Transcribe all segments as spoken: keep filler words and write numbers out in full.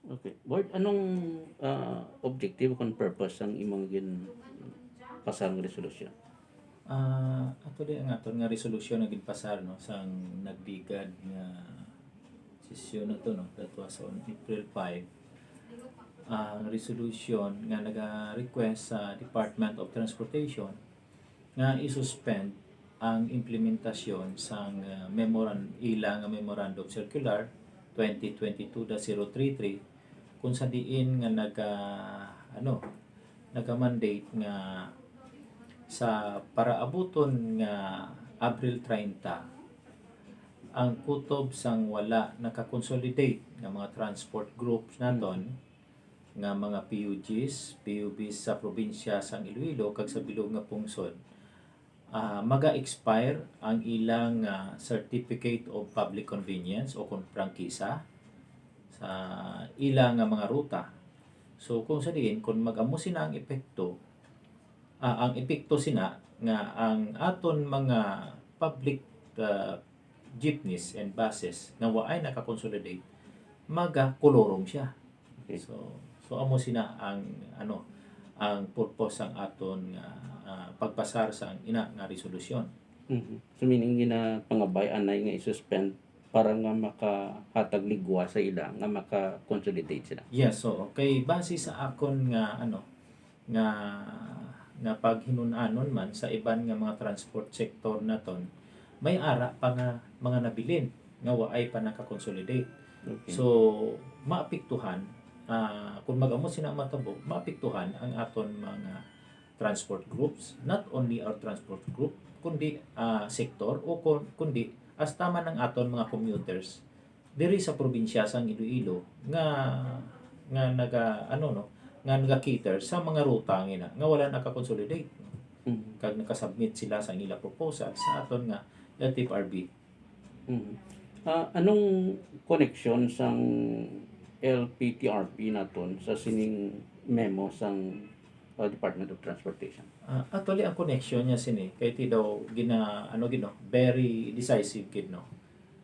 Okay. Board, anong, ah, objective kon purpose sang imong ginpasar nga resolusyon? Ah, actually, ang aton nga resolusyon nga ginpasar, no, sang nagligad nga sesyon na to, no, that was on April five, ang resolution nga naga-request sa Department of Transportation nga i-suspend ang implementasyon sang, ah, memoran-, ila nga Memorandum Circular twenty twenty-two dash zero three three, kung sa diin nga naga-, ano, naga-mandate nga sa paraabuton nga Abril treinta, ang kutob sang wala naka-consolidate nga mga transport groups naton, nga mga P U Gs, P U Bs sa probinsya sang Iloilo kag sa bilog nga pungsod, ah, maga-expire ang ilang, ah, Certificate of Public Convenience o kon prangkisa sa ila nga mga ruta. So, kung sa diin, kung mag-amo sina ang epekto, ah, ang epekto sina nga ang aton mga public, ah, jeepneys and buses nga waay naka-consolidate, maga-kolorum siya. Okay. So, so amo sina ang, ano, ang purpose sang aton nga, ah, pagpasar sang ina nga resolusyon. Mhm. So, meaning, ginapangabay anay nga i-suspend para nga makahatag ligwa sa ila nga maka-consolidate sila. Yes, oo. Kay base sa akon nga, ano, nga, nga paghinun-anon man sa iban nga mga transport sector naton, may ara pa nga mga nabilin nga waay pa naka-consolidate. Okay. So, maapektuhan, ah, kung mag-amo sina matabo, maapektuhan ang aton mga transport groups, not only our transport group, kundi, ah, sektor o kun-, kundi hasta man ang aton mga commuters diri sa probinsya sang Iloilo nga, nga naga, ano, no, nga naga-cater sa mga ruta nga ina nga wala naka-consolidate, no? Mhm. Kag nakasubmit sila sa ila proposal sa aton nga L T F R B. Mhm. Ah, anong koneksyon sang L P T R P naton sa sining memo sang, ah, Department of Transportation? Ah, actually, ang connection niya sini kay ti daw gina-, ano gid, no, very decisive gid, no,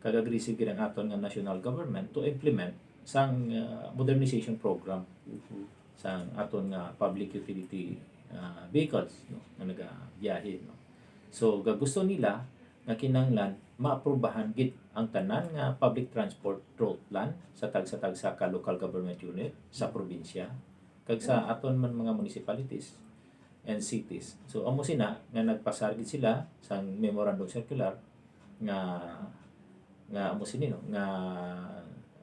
kag aggressive gid ang aton nga national government to implement sang, ah, modernization program Mhm. sang aton nga public utility, ah, vehicles, no, nga nagabiyahe, no. So, ga-, gusto nila nga kinahanglan maaprubahan gid ang tanan nga public transport route plan sa tagsa-tagsa ka local government unit sa probinsya kag sa aton man mga municipalities and cities. So, amo sina nga nagpasar gid sila sang memorandum circular nga, nga amo sini, no, nga,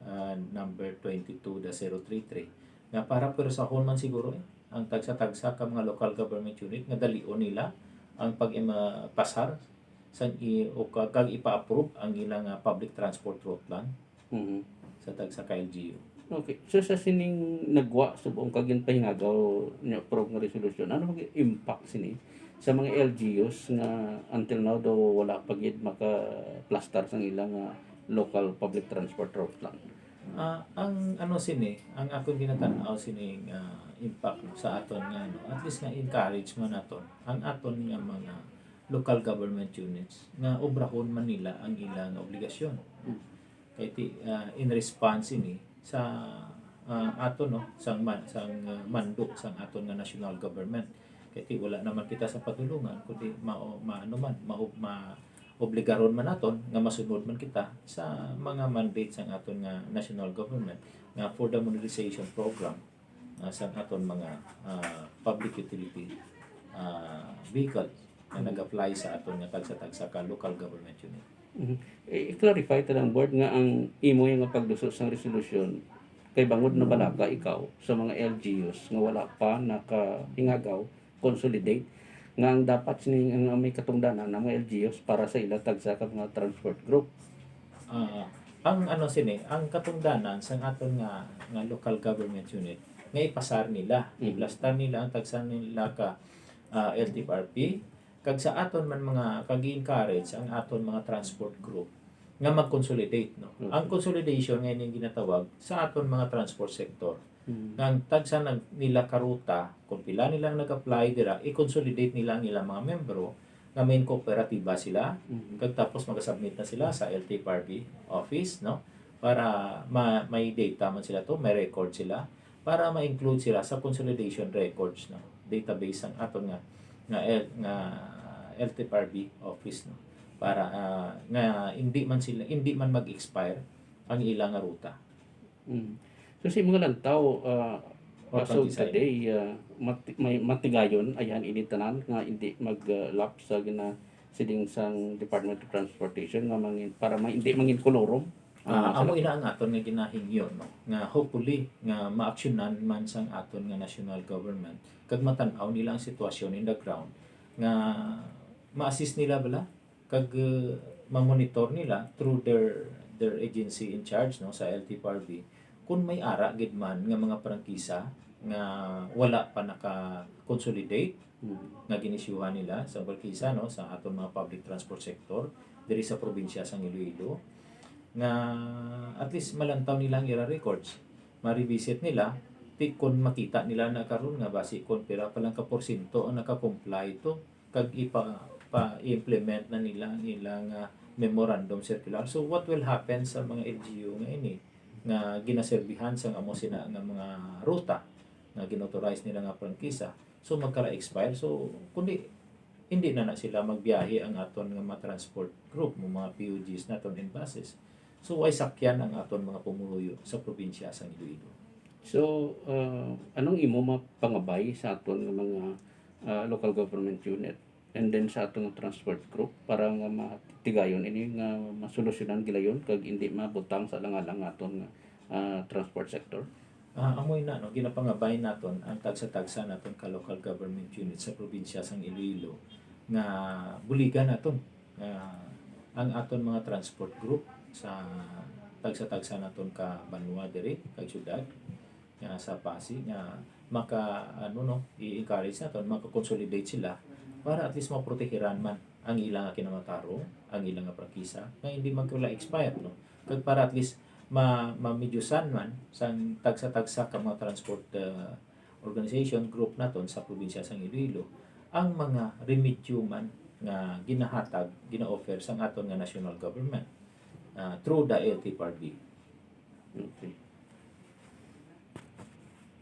ah, number twenty-two dash zero three three, nga para pwersahon man siguro, eh, ang tagsa-tagsa ka mga local government unit nga dalion nila ang pag-, ima-, pasar sang i-, o ka-, kag ipa-approve ang ilang, ah, public transport route plan Mhm. sa tagsa ka L G U. Okay. So, sa sining nagwa subong kag ginpahingagaw niyo approve nga resolution, ano ang impact sini sa mga L G Us nga until now daw wala pa gid makaplastar sang ila nga local public transport route plan? Ah, ang ano sini, ang akon ginatan-aw sini nga impact sa aton nga, ano, at least nga encourage man naton ang aton nga mga local government units nga obrahon man nila ang ilang obligasyon. Kay ti, ah, in response ini sa, ah, aton, no, sang man-, sang, ah, mando sang aton nga national government. Kay ti wala naman kita sa padulongan, kundi ma-, ma-, ano man, ma-, ma-, obligaron man naton nga masunod man kita sa mga mandate sang aton nga national government nga for the modernization program, ah, sang aton mga, ah, public utility, ah, vehicles nga Mhm. nag-apply sa aton nga tagsa-tagsa ka local government unit. Mhm. I-, i-clarify ta lang, Board, nga ang imo nga pagluso sang resolusyon kay bangod nabalaka ikaw sa mga L G Us nga wala pa nakahingagaw, consolidate, nga ang dapat sini nga may katungdanan ang mga L G Us para sa ila tagsa ka mga transport group. Ah, ang ano sini, ang katungdanan sang aton nga, nga local government unit nga ipasar nila, Mhm. iplastar nila ang tagsa nila ka, ah, L T F R P, kag sa aton man mga kag encourage ang aton mga transport group nga mag-consolidate, no. Okay. Ang consolidation nga ining ginatawag sa aton mga transport sector. Mhm. Nga ang tagsa nag-, nila ka ruta, kung pila nila ang nag-apply dira, i-consolidate nila ang ilang mga membro nga main kooperatiba sila, Mhm. kag tapos magasubmit na sila sa L T F R B office, no? para ma-, may data man sila to, may record sila, para ma-include sila sa consolidation records, no? Database sang aton nga, nga L-, nga L T F R B office, no? Para, ah, nga hindi man sila, hindi man mag-expire ang ila nga ruta. Mm. So, sa imong lantaw, ah, Or as of pag-design. Today, ah, mati-, may matigayon, ayhan ini tanan nga hindi mag-, ah, lapse sa gina-, siling sang Department of Transportation nga mangin-, para ma-, hindi mangin kolorum. Ah, Ah, amo salamat. ina ang aton nga ginahingyo, no? Nga hopefully nga maaksyonan man sang aton nga national government kag matan-aw nila ang sitwasyon in the ground nga ma-assist nila bala kag uh, ma-monitor nila through their their agency in charge, no, sa L T F R B kung may ara gid man nga mga prangkisa nga wala pa naka-consolidate Mm. nga ginisyuhan nila sa prangkisa, no, sa aton mga public transport sector diri sa probinsya sang Iloilo, nga at least malantaw nila ang ira records, ma-revisit nila, ti kon makita nila na karon nga basi kon pila pa lang ka porsyento ang naka-comply to kag ipa-, pa-implement na nila ang ilang, ah, memorandum circular. So, what will happen sa mga L G U nga ini nga ginaserbihan sang amo sina nga mga ruta nga ginauthorize nila nga prangkisa? So, magkara-expire. So, kundi hindi na na sila magbiyahe ang aton nga mga transport group, mo mga P U Gs naton and buses. So, way sakyan ang aton mga pumuluyo sa probinsya sang Iloilo. So, ah, anong imo mapangabay sa aton nga mga, ah, local government unit and then sa aton nga transport group para nga matigayon ini nga masolusyonan gilayon kag hindi mabutang sa alang-alang nga aton nga, ah, transport sector? Ah, amoy na, no, ginapangabay naton ang tagsa-tagsa naton ka local government unit sa probinsya sang Iloilo nga buligan naton nga ang aton mga transport group sa tagsa-tagsa naton ka banwa diri kag syudad nga sa Pasig nga maka, ano, no, i-encourage naton, maka-consolidate sila para at least maprotehiran man ang ila nga kinamatarong, ang ila nga prangkisa nga hindi magkula-expire, no? Kag para at least ma-, mamidyusan man sang tagsa-tagsa ka mga transport, uh, organization, group naton sa probinsya sang Iloilo ang mga remedyo man nga ginahatag, gina-offer sang aton nga national government, uh, through the L T F R B. Okay.